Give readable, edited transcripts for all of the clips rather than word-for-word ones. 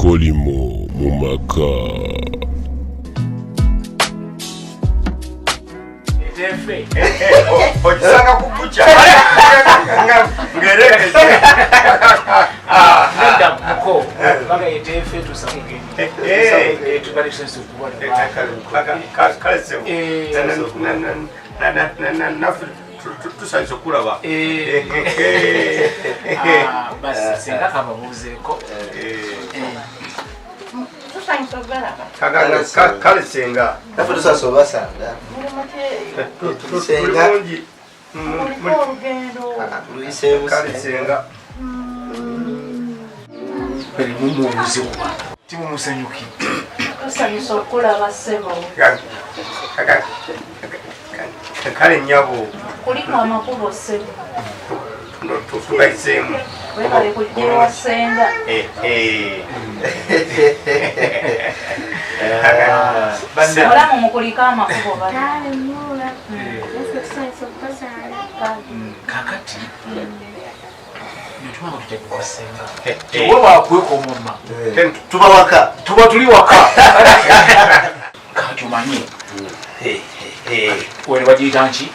Ebikolimo mu maka. Okisanga ku bukya ngerekeze. Nedda muko baga eteefe tusa mugenyi tubale tusense okubona. Kale sebo, naffe tusanyusa okulaba. Basi senga kababuuzeeko. Tusanyusa okubalaba. Kale senga. Naffe tusanyusa obasanga. Muli mutya? Tuli bulungi. Muliko olugendo? Luyiseemu. Kale senga. Mumubuuze kuba timumusanyukidde. Tusanyusa okulaba, ssebo. Kale nyabo. Kuliko amakubo, ssebo. Tugayiseemu. Webale kujja ewa ssenga. Mulamu, mukuliko amakubo bana. Kale mula. Naffe tusanyusa okubasanga. Kakati netubanga tujja kuwasenga oba bakwekomoma. Tuba waka. Tuba tuli waka. Kakati omanye wene bagiyita nki?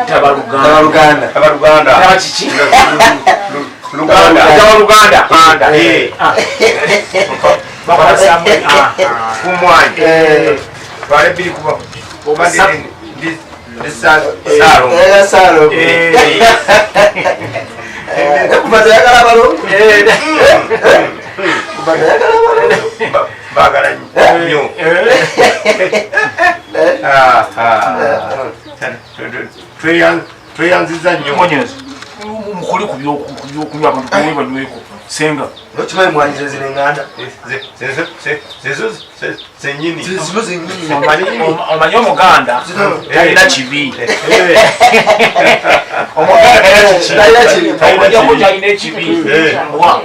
Tabaluganda. Tabaluganda. Abaluganda. Taba kiki? Luganda. Tabaluganda. Bakwatamu. Kumwanyi twale bbiri kuba oba ndi saalo. Era saalo. Kuba teyagala balongo. Kuba teyagala balongo. Baagala nnyo. Tweyanziza nnyo. Monyezi mukole ku byokunywa, abantu kumwe banyweko, senga. Nokimanyi mwanyize zino eŋŋanda. Zezo zenyini. Zino zennyini. Omanyi omuganda talina kibi. Omuganda talina kiki? Talina kibi. Okujjako kyalina ekibi, mbwa.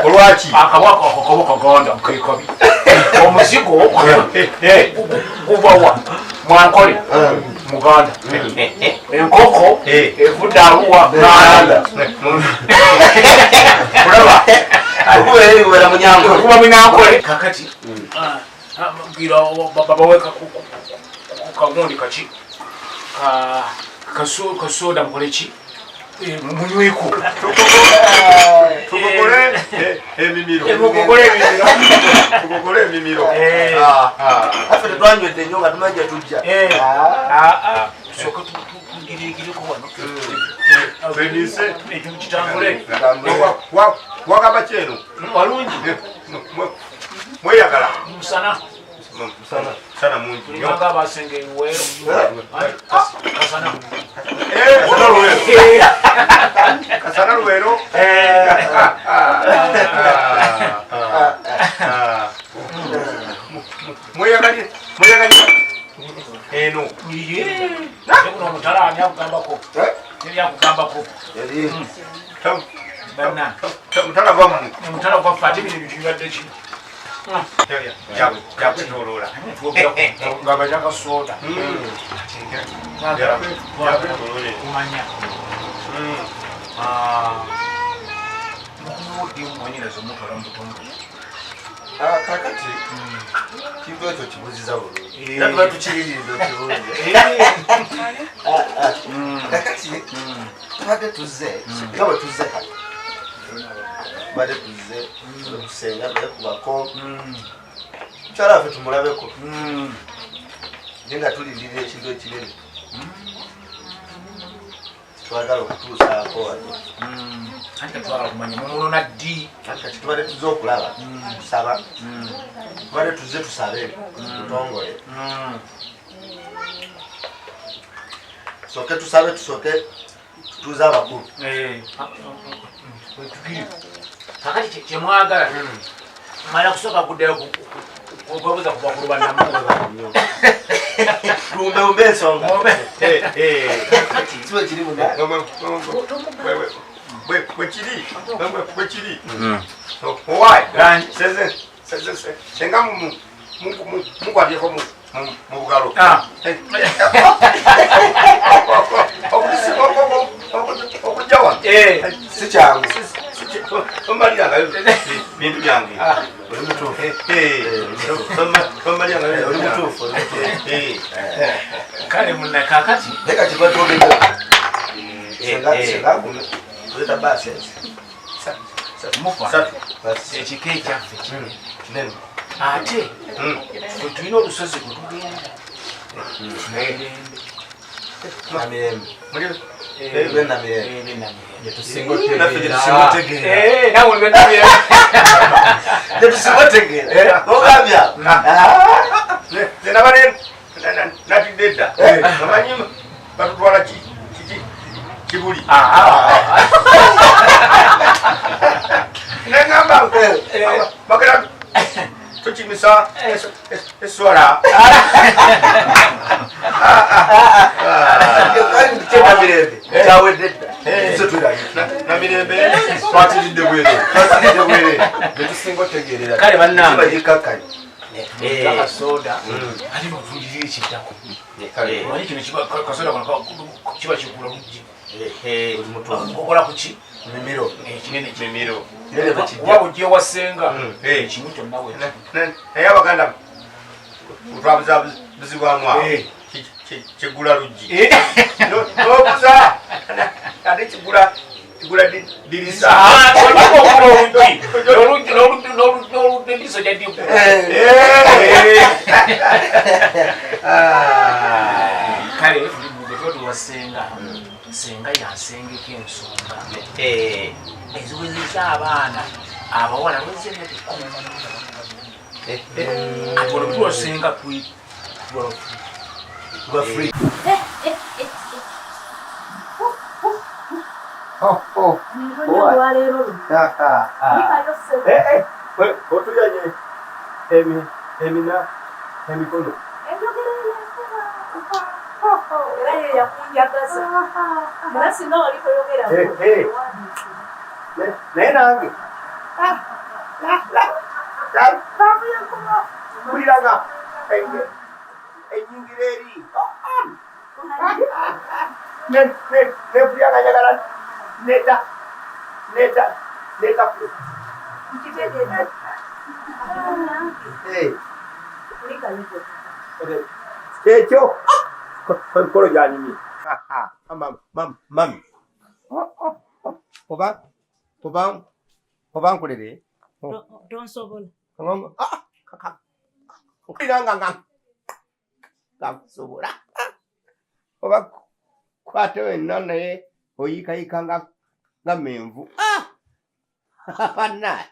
Olwaki? Akabwa akabwa kaganda kekabi. Omuzigo guvawa? Mwankole muganda. Enkoko evudde Aluwa, ganda. Olaba? Okubeera eri kubeera munyankole. Kuba munyankole. Kakati bwira babawe kagundi kaki kasoda, mukole ki? Munyweko. Tugogole emimiro. Mugogole emimiro. Tugogole emimiro. Affe tetwanywedde nnyo nga tumanyi gye tujja. Tusooke tugiregireko wano. Tweniise. Ekyo kitambule. Wagamba kyeno. Walungi. Mweyagala. Musana. Musana mungi nnyo. Tulinganga abasenga ebiweero kasana. Kasana Luweero. Kasana Luweero. Mweyagali mweyagali eno. Kuno omutala ani akugambako? Teri akugambako. Banna. Mutala gwammwe. Omutala gwaffe, ate bino ebintu bibadde ki? Yakwetoloola. Nga bajaka soda kumanya mukumuddi mwanyinaze omutwala mu butongole. Kakati kintu ekyo kibuziza bulungi era tuba tukiriridde okibuuze. Kakati tubadde tuzze nga bwe tuzze kati, tubadde tuzze okusenga twekubako mukyala waffe tumulabeko, naye nga tulindirira ekintu ekinene twagala okutuusaako wano. Anti katwagala kumanya mumunona ddi. Anti kati tubadde tuzze okulaba tusaba, tubadde tuzze tusabe butongole, tusooke tusabe, tusooke tutuuze abakulu. Wetugiri kakati kyemwagala mala kusooka kuddayo okwebuuza ku bakulu bannamu. Tuwumbewumbe ensonga. Kakati sibe kiri muna. Bwekiri, bwekiri owai senga mukwatyeko mu bugalo. Okujja wano si kyangu. Tomalira bintu byange. Oli mutuufu. Tomalira Oli mutuufu. Kale munna kakati Naye kati batwogedde. Senga guno. Tuleeta baasi ezi. Mukwano, Baasi. ekika ekyaffe kinene. Kinene. Ate ffe tulina olusozi kwe tugenda. Namirembe. Namirembe. Eh, Be Namirembe. eh, be Namirembe. Gyetusinga Naffe gye otegeera. tusinga otegeera. Eh, nawe oli be Namirembe. Gye tusinga otegeera. Ogambye awo. Nze nabale natidde edda. Omanyi batutwala Kibuli. Nengamba bagenda tukimisa eswala. Namirembe. Kyawedde dda. Ffe tweraliikirira. Namirembe. Twatiridde bwereere. Twatiridde bwereere. Gyetusinga otegeerera. Kale bannange. Kiba gikkakkanye. Akasoda ate batulirire ekiddako. Omanyi kino kasoda kano kiba kigula luggi. Oli mutuufu. Okola ku ki? Mimiro. Ekinene ki? Mimiro. Kinene bwe kijja. Kuba bujja ewa ssenga ekimu kyonna bwe Naye Abaganda twabuzabuzibwamu awo. Kigula luggi. N'obuza ate kigula dirisa. Oluggi n'eriiso gyaddigula. Kale bwe tuba tuwa ssenga, ssenga yansengeka ensonga eziwezeza abaana abawala baweza emyaka 10. Ati wano bwe tuwa ssenga tuba Tuba free. Olwaleero luno. Kulikayo ssebo. Otuyanye emina emikono. Enjogera eyenkuba. Era ye yakunjagaza. Era singa wali toyogera Naye nange mpulira nga enyingira eri. Nempulira nga njagala neta neta neta. Nkitegedde. Kulikayo ggwe. Kyekyo emikolo gyanyumye. Mami oba nkolere. Tonsobola. Mpulira nga nga nsobola. Oba kwate wenna naye oyiikayika nga menvu. Banna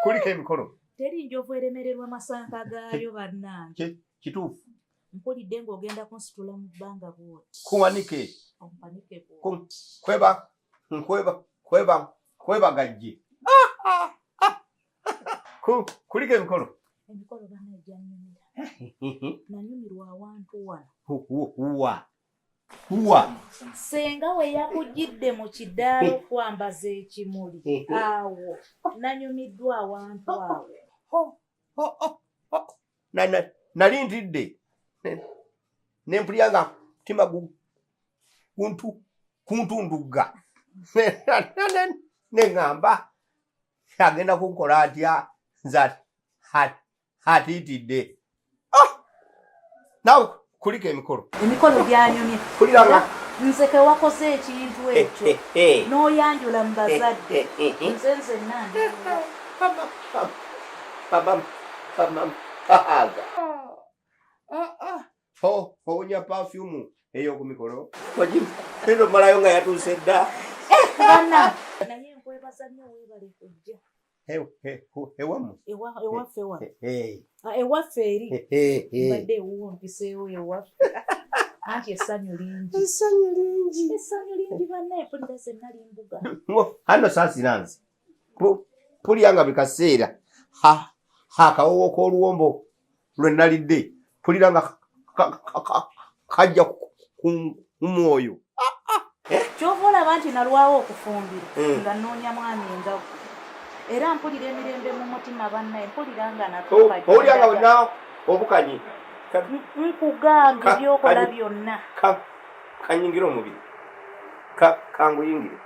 kuliko emikolo. Teri njovu eremererwa masanka gaayo bannange. Kituufu. Mpulidde ng'ogenda kunsitula mu bbanga bw'oti. Kuwanike. Ompanike bw'oti. Kweba nkweba kweba kwebagajje. Kuliko emikolo. Emikolo bannaye gyannyumira. Nanyumirwa awantu wano. Wa. Wa. Ssenga we yakugidde mu kidaala okwambaza ekimuli awo nanyumiddwa awantu awo. Nali ntidde. Ne mpulira nga mutima kuntundugga. Ne ŋŋamba agenda kunkola atya nze atiitidde. Naawe kuliko emikolo. Emikolo gyanyumye. Kulira nga Nze ke wakoze ekintu ekyo n'oyanjula mu bazadde. Nze nzenna ndi. Owunya perfume ey'oku mikolo. Eno malayo nga yatuuse dda. Banna naye nkwebaza nnyo weebale kujja. Ewammwe? Ewaffe wano. Ewaffe eri. Mbadde ewuwo mpiseewo ewaffe. Anti essanyu lingi. Essanyu lingi. Essanyu lingi bannaye mpulira zenna limbuga. Anno saasira nze. Mpulira nga buli kaseera akawoowo k'oluwombo lwe nalidde mpulira nga kajja ku mwoyo. Ky'ova olaba nti nalwawo okufumbirwa nga nnoonya mwami nga era mpulira emirembe mu mutima bannaye mpulira nga natuuka. Owulira nga wenna obukanyi. Nkugambye by'okola byonna. Kanyingire omubiri. Kanguyingire.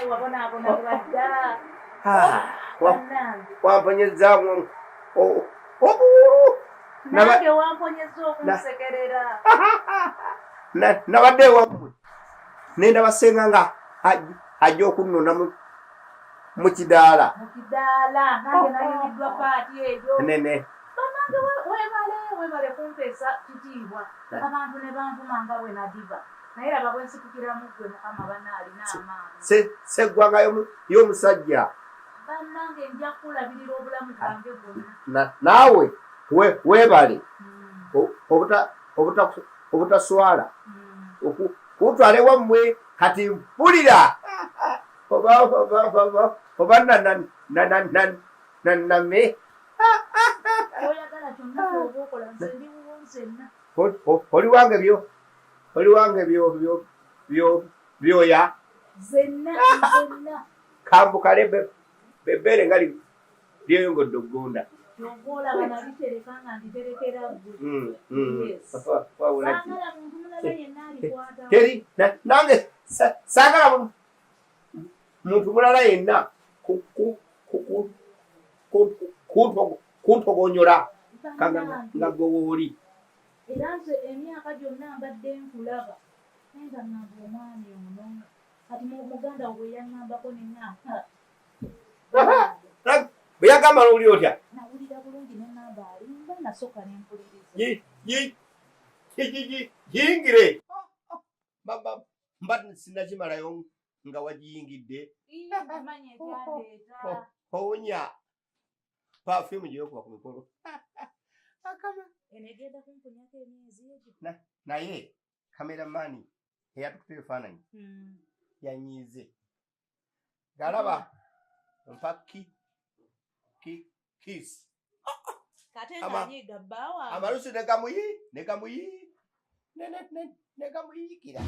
Wabonaabona bwadda. Wamponyeza obuwulu. Nange wamponyeza okunsekerera. Nabadde ewammwe nendaba ssenga nga ajja okunnona mu kidaala. Mu kidaala nange nayimiddwa paati eyo. Nene. Bannange weebale weebale kumpeesa kitiibwa. Abantu ne banvuma nga bwe nadiba. Naye laba bwe nsitukiramu ggwe Mukama banna alina amaanyi. Sseggwanga y'omusajja. Bannange nja kukulabirira obulamu bwange bwonna. Naawe weebale obutaswala kuntwala ewammwe kati mpulira oba name. Oyagala kyonna ky'oba okola nze ndi wuwo nzenna. Oli wange byo oli wange byoya. Zenna zenna. Kambukale bebbeere nga lyeyongedde okugunda. Ky'ova olaba nabitereka nga nditerekera ggwe. Saagala muntu mulala yenna alikwatawo. Teri nange saagala muntu mulala yenna kuntogonyola nga ggwe wooli. Era nze emyaka gyonna mbadde nkulaba naye nga ŋŋamba omwami ono kati muganda wo bwe yaŋŋambako ne ŋŋamba. Bwe yagamba n'owulira otya? Nawulira bulungi ne ŋŋamba alimba nasooka ne mpuliriza. Yingire. Mba sinnakimalayo nga wagiyingidde. Manya ekyandeeta. Owunya paafuumu gye yokuba ku mikolo. Eno egenda kumpunyako emyezi egyo. Naye kameramaani eyatukuta ebifaananyi yanyiize. Galaba mpa kiss. Kate ng'anyiiga bba wange. Amalusu ne gamuyiikira.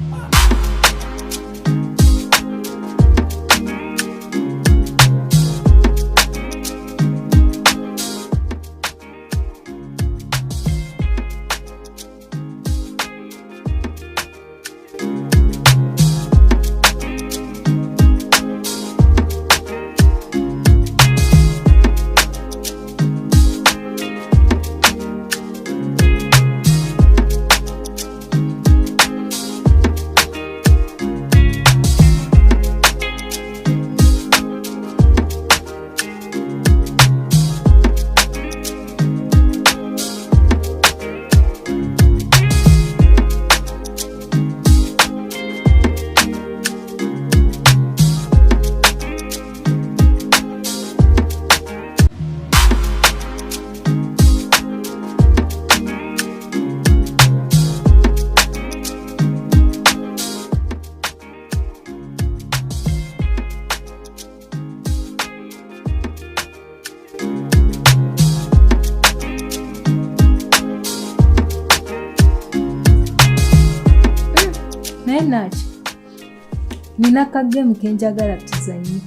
Naye Naki, nina kagemu ke njagala tuzannye.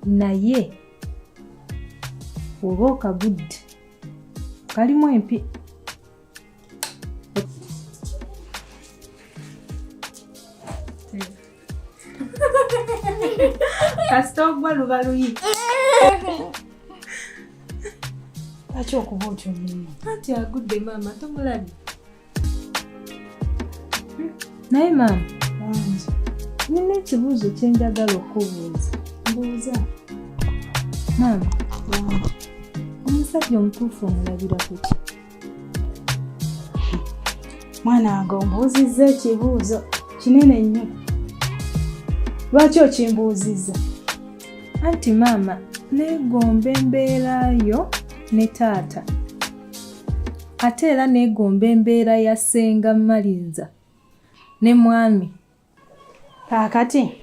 Naye oba okagudde kalimu empi. Kasita ogwa luba luyi. Lwaki okuba otyo munno? Anti agudde maama tomulabye. Naye maama, nina ekibuuzo kye njagala okubuuza. Mbuuza. Maama, omusajja omutuufu omulabira ku ki? Mwana wange ombuuzizza ekibuuzo kinene nnyo. Lwaki okimbuuzizza? Anti maama, neegomba embeera yo ne taata. Ate era neegomba embeera ya ssenga Malinza ne mwami. Kaakati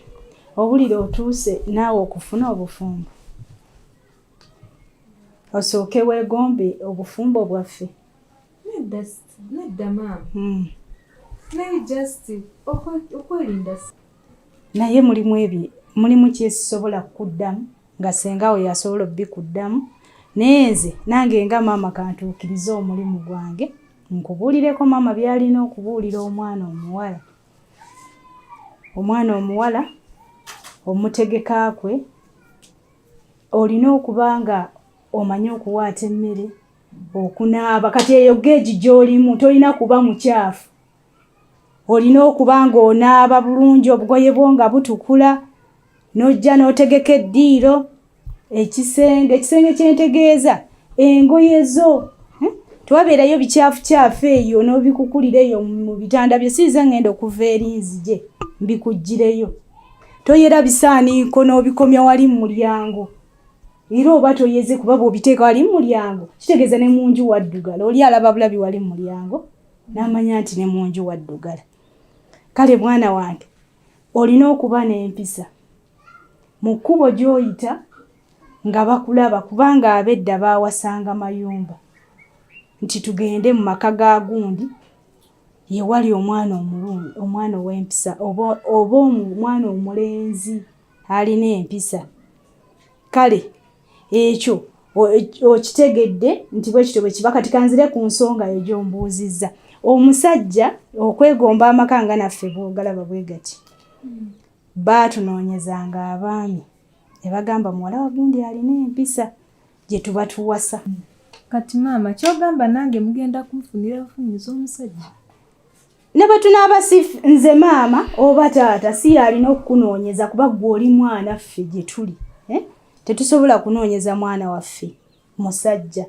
owulira otuuse naawe okufuna obufumbo. Osooke weegombe obufumbo bwaffe. Nedda maama. Naye just okwerinda. Naye mulimu ebi mulimu kyesobola kuddamu nga ssenga we yasobola obbikuddamu. Naye nze nange nga maama kantuukirize omulimu gwange nkubuulireko maama by'alina okubuulira omwana omuwala. Omwana omuwala omutegeka kwe olina okuba nga omanyi okuwaata emmere, okunaaba. Kati eyo geegi gy'olimu tolina kuba mukyafu, olina okuba ng'onaaba bulungi, obugoye bwo nga butukula, n'ojja n'otegeka eddiiro, ekisenge. Ekisenge kyentegeeza engoye zo, tewabeerayo bikyafukyafu eyo n'obikukulira eyo mu bitanda byo. Siize ngenda okuva eri nzije mbikuggireyo. Toyera bisaaniiko n'obikomya wali mu mulyango, era oba toyeze, kuba bw'obiteeka wali mu mulyango kitegeeza ne mu nju waddugala. Oli alaba bulabi wali mu mulyango n'amanya nti ne mu nju waddugala. Kale mwana wange, olina okuba n'empisa mu kkubo gy'oyita nga bakulaba, kubanga ab'edda baawasanga mayumba nti tugende mu maka ga gundi ye wali omwana omulungi, omwana ow'empisa, oba omwana omulenzi alina empisa. Kale ekyo okitegedde nti bwe kityo bwe kiba. Kati kanzire ku nsonga yo gy'ombuuzizza. Omusajja okwegomba amaka nga naffe bw'ogalaba bwe gati, baatunoonyezanga abaami ne bagamba muwala wa gundi alina empisa gye tuba tuwasa. Kati maama, ky'ogamba nange mugenda kunfunira bufunyiza omusajja? Ne bwe tunaaba si nze maama oba taata, si y'alina okukunoonyeza, kuba ggwe oli mwana ffe gye tuli. Tetusobola kunoonyeza mwana waffe musajja.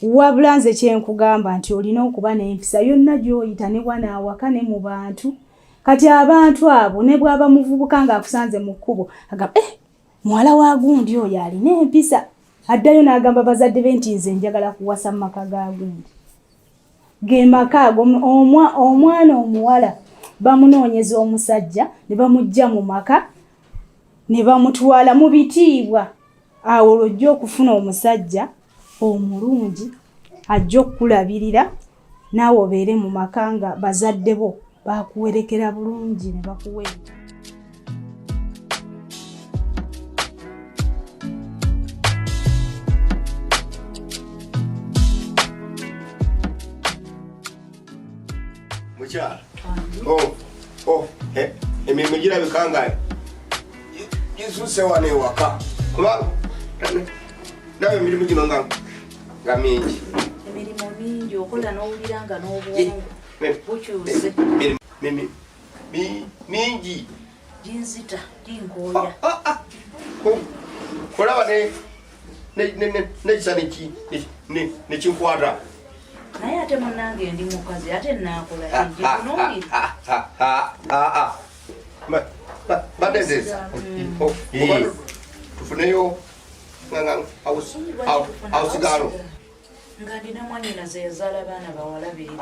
Wabula nze kyenkugamba nti olina okuba n'empisa yonna gy'oyita, ne wano awaka ne mu bantu. Kati abantu abo ne bw'aba muvubuka ng'akusanze mu kkubo agamba, muwala wa gundi oyo alina empisa, addayo n'agamba bazadde be nti nze njagala kuwasa mu maka ga gundi. Ge maka ago omwana omuwala bamunoonyeza omusajja ne bamuggya mu maka ne bamutwala mu bitiibwa. Awo lw'ojja okufuna omusajja omulungi ajja okukulabirira, naawe obeere mu maka nga bazadde bo bakuwerekera bulungi ne bakuwa ente. Mukyala, emirimu girabika nga gisusse wano ewaka, kuba nawe emirimu gino nga mingi. Emirimu mingi, okola n'owulira nga n'obwongo bukyuse. Mingi. Ginzita, ginkooya. Kulaba nekisa nekinkwata. Naye ate munnange ndi mukazi, ate nnaakola ngikunuulire. Badde nzeza tufuneyo awusigalo. Nga ndina mwannyinaze yazaala baana bawala beere.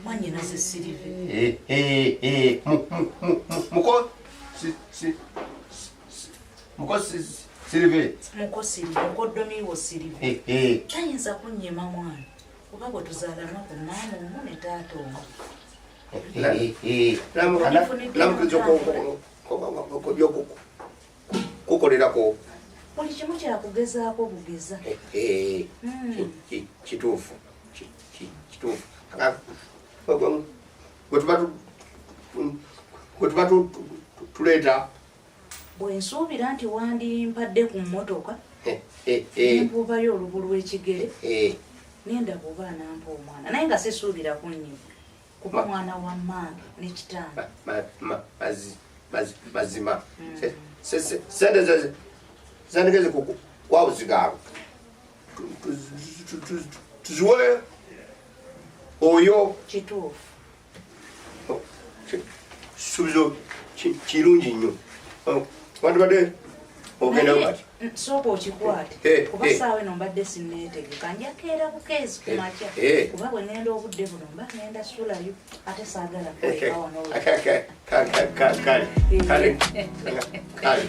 Mwannyinaze Sirive. Muko Muko Sirive. Muko Sirive, mukoddomi wo Sirive. Tayinza kunnyima mwana, kuba bwe tuzaalanwa ku maama omu ne taata omu. Namukiriza kukolerako. Buli kimu kyakugezaako bugeza. Kituufu. Kituufu. Bwe tuba tuleeta. Bwe nsuubira nti wandimpadde ku mmotoka, nkubayo olubu lw'ekigere, nendaba oba anampa omwana, naye nga sisuubira kunnyima, kuba mwana wa mmange ne kitange. Mazima. Sente zandikeze kwawuzigaabo. Tuziwe oyo. Kituufu. Kisuubizo kirungi nnyo. Wandibadde ogenda kati. Sooka okikwate, kuba ssaawa eno mbadde sinneetegeka, nja keera bukeezi ku makya, kuba bwe ŋŋenda obudde buno mba ŋŋenda sulayo, ate saagala kweka wano. Kale. Kale.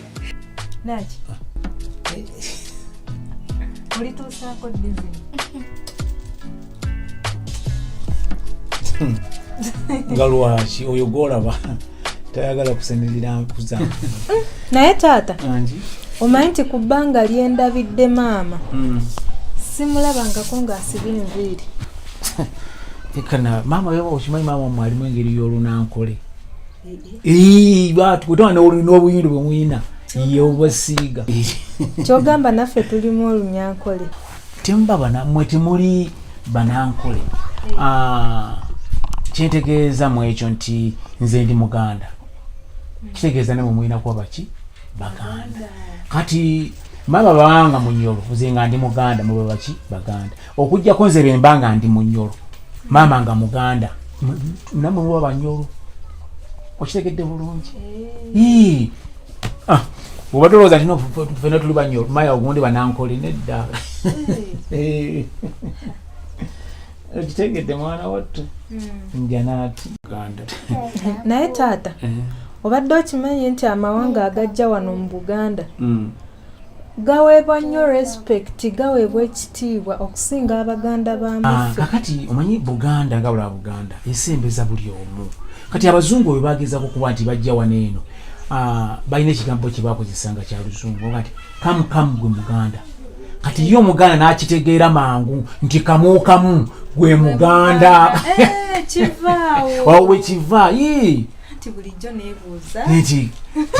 Naki? Olituusaako dizini. Nga lwaki oyo gw'olaba tayagala kusenirira kuza. Naye taata, omanyi nti ku bbanga lyendabidde maama simulabangako ng'asibye enviiri. Ekana maama yoba okimanyi maama mwalimu engeri y'olunankole. Bwetwana n'obuyindo bwe mulina ye obwasiiga. Kyogamba naffe tulimu olunyankole. Temuba bana mwe temuli banankole. Kyentegeeza mu ekyo nti nze ndi Muganda. Kitegeeza namwe mulina kuba baki? Baganda. Kati maama bawanga Munyoro, nze nga ndi Muganda, muba baki? Baganda. Okuggyako nze bwe mba nga ndi Munyoro, maama nga Muganda, nammwe muba Banyoro. Okitegedde bulungi? Bw'obadde olowooza nti no ffenna tuli Banyoro, maya ogundi banankole, nedda. Okitegedde mwana wattu? Njanaati Uganda. Naye taata, obadde okimanyi nti amawanga agajja wano mu Buganda gaweebwa nnyo respect, gaweebwa ekitiibwa okusinga Abaganda bamuffe. Kakati omanyi Buganda nga bulaba Buganda esembeza buli omu. Kati abazungu bwe bagezaako kuba nti bajja wano eno, balina ekigambo kye bakozesanga kya luzungu nga nti kamu kamu gwe Muganda. Kati ye Omuganda n'akitegeera mangu nti kamu kamu gwe Muganda. Kivaawo. Awo we kiva, yee. Nti bulijjo neebuuza. Nti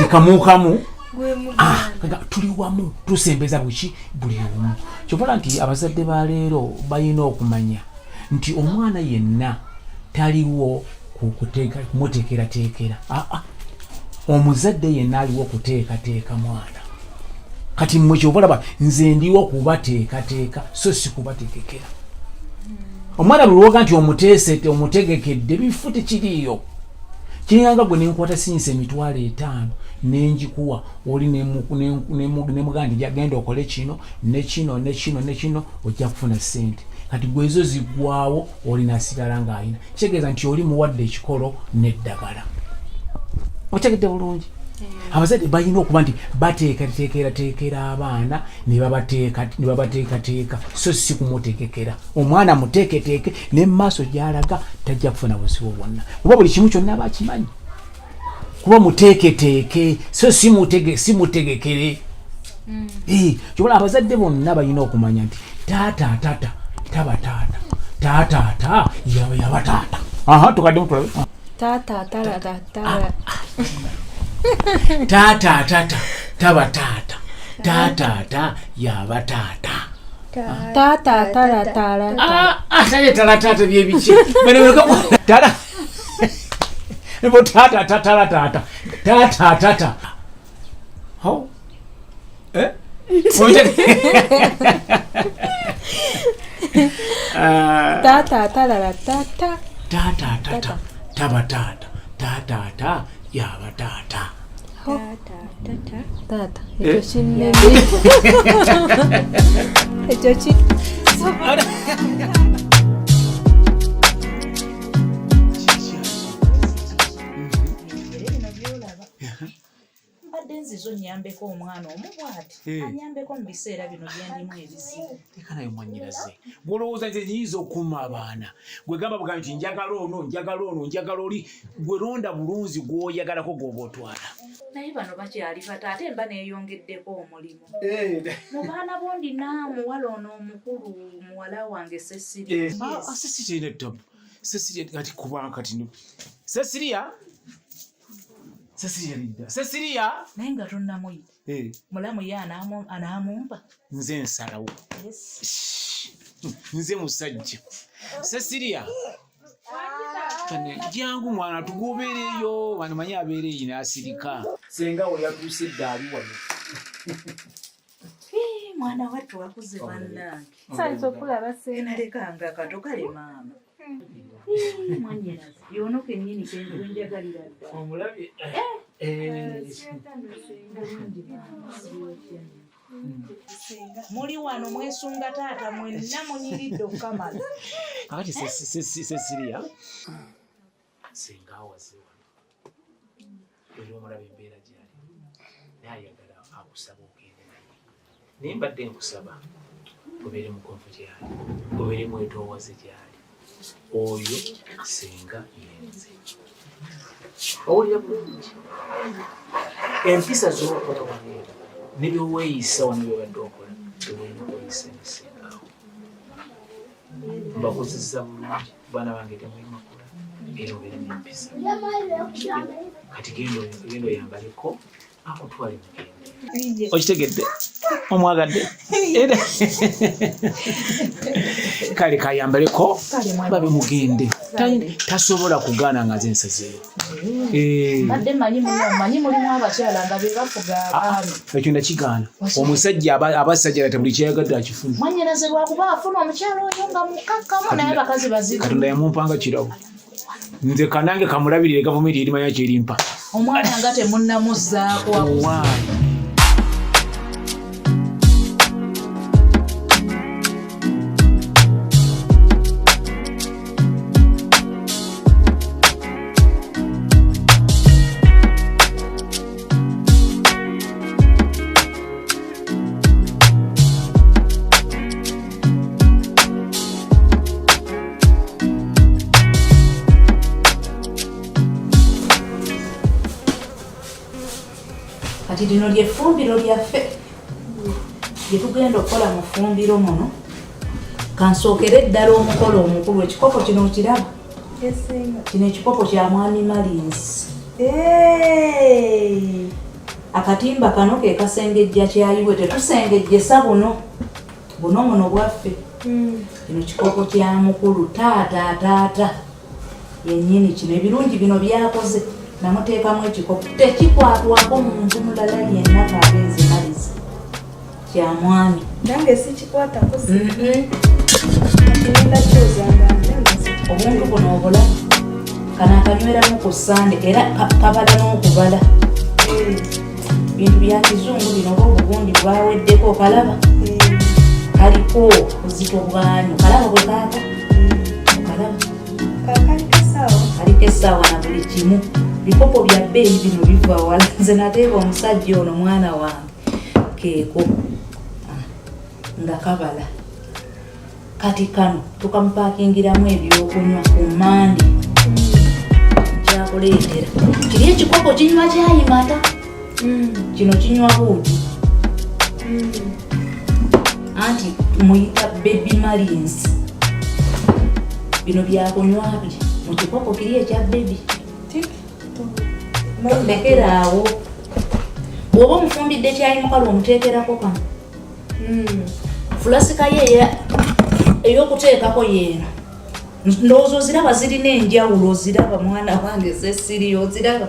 kamu kamu gwe Muganda. Tuli wamu tusembeza buki buli omu. Ky'obola nti abazadde ba leero balina okumanya nti omwana yenna taliwo kumuteekerateekera. Omuzadde yenna aliwo kuteekateeka mwana. Kati mmwe ky'oba nze ndiwo kubateekateeka so si kubategekera. Omwana buli lw'oga nti omuteesete omutegekedde bifu tekiriiyo. Kiringanga gwe nenkwata sinyisa 500 nenjikuwa oli nemugamba nti genda okole kino ne kino ne kino ne kino ojja kufuna ssente. Kati gwe ezo ziggwawo oli n'asigala ng'alina. Kitegeeza nti oli muwadde ekikolo n'eddagala. Otegedde bulungi? Abazadde balina okuba nti bateekateekerateekera abaana ne babateekateeka so si kumutegekera. Omwana muteeketeeke ne mu maaso gy'alaga tajja kufuna buzibu bwonna. Kuba buli kimu kyonna aba akimanyi. Kuba muteeketeeke so si mutegekere. Kyobola abazadde bonna balina okumanya nti taata tata taba taata, taata ata yaba taata. Tukadde mutulabe. Taata tala tata. Taata tata taba taata, taata ata yaba taata. Taata tala tala. Tala tala taata byebiki. Tala. Nebo taata tata tata. Taata tata. Ho? Taata tala tata. Taata tata taba taata, taata ata yaba taata. Taata ekyo kinnene. Ekyo ki Mbadde nzizo nnyambeko omwana omu bw'ati, annyambeko mu biseera bino bye ndimu ebizibu. Leka naye mwannyinaze, gw'olowooza nze nnyinza okukuuma abaana. Gwe gamba bugambi nti njagala ono, njagala ono, njagala oli, gwe londa bulunzi gw'oyagalako gw'oba otwala. Naye bano bakyali bato ate mba neeyongeddeko omulimu. Mu baana bo ndina omuwala ono omukulu, muwala wange Cecilia. Cecilia nedda. Cecilia kati kuba kati. Cecilia? Cecilia lidda. Cecilia? Naye nga tonnamuyita. Mulamu ye anaamumpa. Nze nsalawo. Nze musajja. Cecilia. Jangu mwana tugobereyo, bano manyi abeera eyo n'asirika. Ssenga we yatuuse dda ali wano. Mwana wattu wakuze bannange. Nsanyuse okulaba Ssenga. Nalekanga kato kale maama. Mwannyinaze, y'ono kennyini gwe njagalira ddala. Omulabye? Muli wano mwesunga taata mwenna munyiridde okukamala. Kakati Cecilia, ssenga awaze wano. Era omulaba embeera gy'ali. Naye ayagala akusaba ogende naye. Naye mbadde nkusaba obeere mugonvu gy'ali, obeere mwetoowaze gy'ali. Oyo ssenga yenze. Owulira bulungi? Empisa z'okola wano ne bye weeyisa wano by'obadde okola, tewolina kweyisa ne ssenga awo. Mbakuzizza bulungi, baana bange temuli makula. Era obeere n'empisa. Kati genda genda oyambaleko akutwale mugende. Okitegedde? Omwagadde? Era kale kayambaleko babe mugende. Tasobola kugaana nga nze nsazeeyo. Mbadde manyi manyi mulimu abakyala nga be bafuga abaami. Ekyo nakigaana. Omusajja abasajja ate buli kyeyagadde akifuna. Mwannyinaze lwakuba afuna omukyala oyo nga mukakkamu naye abakazi bazibu. Katonda yamumpanga kirabo. Nze kanange kamulabirire gavumenti erimanya kyerimpa. Omwana nga temunnamuzzaako. Owaayi. Kati lino ly'effumbiro lyaffe lye tugenda okukola mu ffumbiro muno. Kansookere ddala omukolo omukulu. Ekikopo kino okiraba? Kino ekikopo kya Mwami Malinzi. Akatimba kano ke kasengejja kyayiwe, tetusengejjesa buno buno muno bwaffe. Kino kikopo kya mukulu taata taata yennyini. Kino ebirungi bino byakoze namuteekamu ekikopo tekikwatwako muntu mulala yenna kabenzi malizi kya mwami. Nange sikikwatako. Obuntu buno obula kano akanyweramu ku Sande era kabala n'okubala. Bintu bya kizungu bino oba obugundi bwaweddeko okalaba kaliko obuzito bwanyu kalaba bwe kaaka okalaba kaliko essaawa na buli kimu. Bikopo bya bbeeyi bino biva wala. Nze nateeba omusajja ono mwana wange keeko nga kabala. Kati kano tukamupakingiramu ebyokunywa ku Mande. Kyakuleetera kiri ekikopo kinywa kyayi mata. Kino kinywa buugi. Anti muyita baby Marines. Bino byakunywa bye mu kikopo kiri ekya baby. Lekera awo. Bw'oba omufumbidde kyayi mukalu omuteekerako kano. Fulasika ye ey'okuteekako yeeno. Ndowooza oziraba zirina enjawulo, oziraba mwana wange zesiriyo oziraba.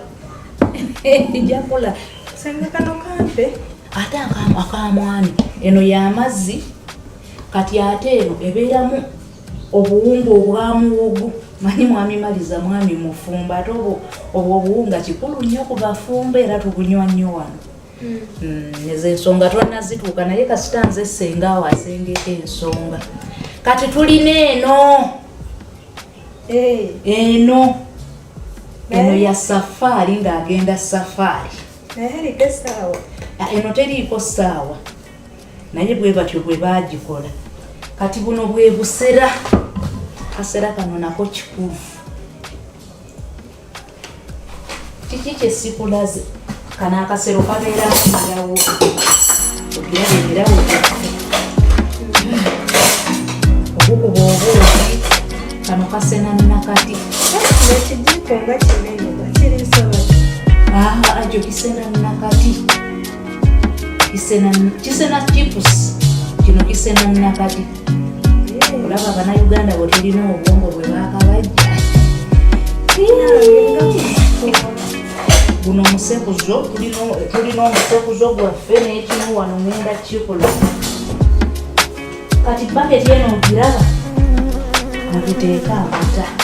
Njakola. Senga kano kampe. Ate akamwami eno y'amazzi. Kati ate eno ebeeramu obuwunga obwa muwogo. Manyi mwami Maliza mwami mufumbo, ate obwo obuwunga kikulu nnyo ku bafumbo era tubunywa nnyo wano. Ezo ensonga twannazituuka naye kasita nze ssenga awo asengeka ensonga. Kati tulina eno. Eno eno ya safaari ng'agenda safaari. Eno teriiko ssaawa naye bwe batyo bwe baagikola. Kati buno bwe busera. Kasera kano nako kikulu. Kiki kye sikulaze? Kano akasero kabeeramu emirawo. Ogiraba emirawo gyaffe. Obukuba obuugi. Kano kasena nakati. Ekijiiko nga kinene bakiriisa bati. Ekyo kisena nakati. Kisena chips. Kino kisena nakati. Olaba Bannayuganda bwe tulina obwongo bwe baakabajja. Guno omusekuzo tulina omusekuzo gwaffe n'ekimu wano ngenda kikola. Kati baketi eno ogiraba mwe tuteeka amata.